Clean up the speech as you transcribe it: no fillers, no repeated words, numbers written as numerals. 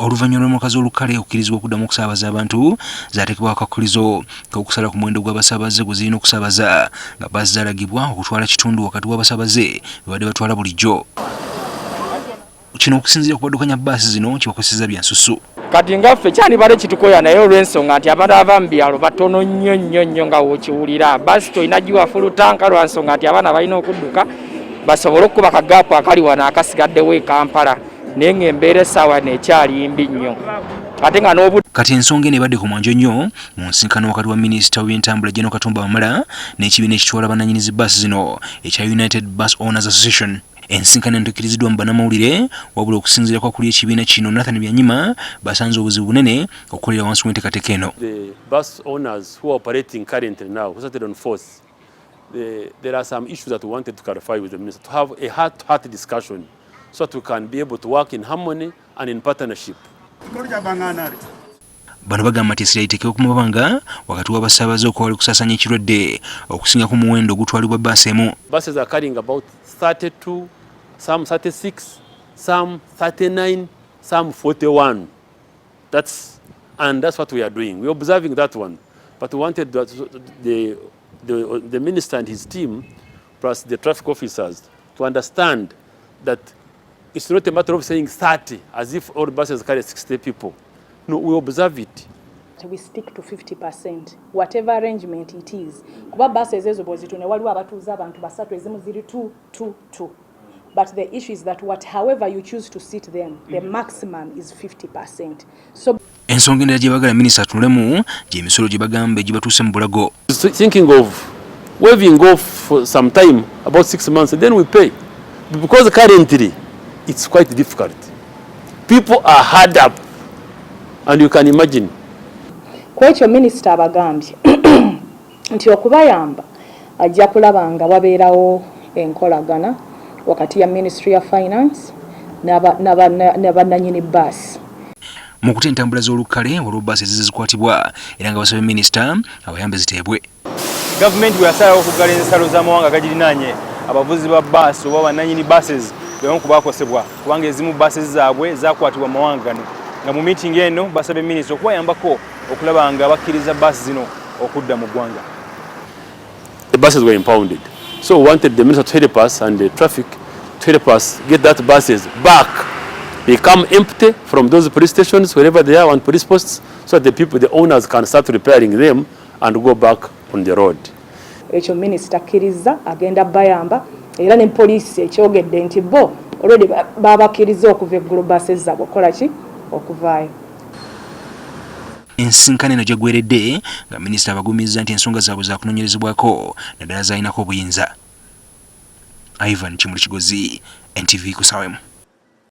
Oluvannyuma lw'emmotoka z'olukale okukkirizibwa okuddamu okusaabaza abantu, zaateekebwako akakkulizo k'okusala ku muwendo gw'abasaabaze gwe zirina okusaabaza nga bbaasi zaalagibwa okutwala kitundu wakati w'abasaabaze be babadde batwala bulijjo. Kino okusinziira ku baddukanya bbaasi zino kibakosezza bya nsusu. Kati nga ffe kyandibadde kitukoya, naye olw'ensonga nti abantu abava mu byalo batono nnyo nnyo nnyo, nga wokiwulira basi tolina giwa full tank lwa nsonga nti abaana balina okudduka basobole okukuba ka gap akali wano akasigaddewo e Kampala, naye ng'embeera essaawa neekyali mbi nnyo ate nga n'obu Kati ensonga eno ebadde ku mwanjo nnyo mu nsinkano wakati wa minisita w'ebyentambula General Katumba Wamala n'ekibiina ekitwala bannannyini zi bbaasi zino ekya United Bus Owners Association. Ensinkano eno tekkiriziddwa mu bannamawulire, wabula okusinziira ku akulira ekibiina kino Nathan Byanyima, basanze obuzibu bunene okukolera wansi w'enteekateeka eno. The bus owners who are operating currently now, who started on 4th, there are some issues that we wanted to clarify with the minister, to have a heart-to-heart discussion so that we can be able to work in harmony and in partnership. Bano bagamba nti essira liteekebwe ku mabanga wakati w'abasaabaze okwewala okusaasaanya ekirwadde okusinga ku muwendo ogutwalibwa bbaasi emu. Buses are carrying about 32, some 36, some 39, some 41. And that's what we are doing. We're observing that one. But we wanted the minister and his team, plus the traffic officers, to understand that it's not a matter of saying 30 as if all buses carry 60 people. No, we observe it. We stick to 50%, whatever arrangement it is, kuba buses ezo bw'ozitune waliwo abatuuza abantu basatu, ezimu ziri 2 2 2, but the issue is that however you choose to sit them, the maximum is 50%. So Ensonga endala gye baagala minisita atunulemu gy'emisolo gye bagamba egibatuuse mu bulago. Thinking of waiving off for some time, about 6 months, and then we pay. Because currently, it's quite difficult. People are hard up, and you can imagine. Ku ekyo minisita abagambye nti okubayamba ajja kulaba nga wabeerawo enkolagana wakati ya Ministry ya Finance n'abannanyini baasi. Mu kuta entambula z'olukale, waliwo bbaasi ezize zikwatibwa era nga basabye minisita abayambe ziteebwe. Gavumenti bwe yasalawo okuggala ensalo z'amawanga agagirinaanye, abavuzi ba baasi oba bannanyini buses bebamu ku baakosebwa, kubanga ezimu baasi zaabwe zakwatibwa mu mawanga gano. Nga mu miitingi eno basabye minisita okubayambako okulaba nga bakkiriza baasi zino okudda mu ggwanga. The buses were impounded. So we wanted the minister to help us and the traffic to help us get that buses back. They come empty from those police stations, wherever they are, on police posts, so that the people, the owners, can start repairing them and go back on the road. Ekyo minisita akkiriza agenda bayamba, era ne poliisi ekyogedde nti bo already babakkiriza okuva eggulo baasi zaabwe okukola ki, okuvaayo. Ensinkano eno gyeggweredde nga minisita abagumizza nti ensonga zaabwe zakunoonyerezebwako, naddala z'alinako obuyinza. Ivan Kimuli Kigozi, NTV ku ssaawa emu.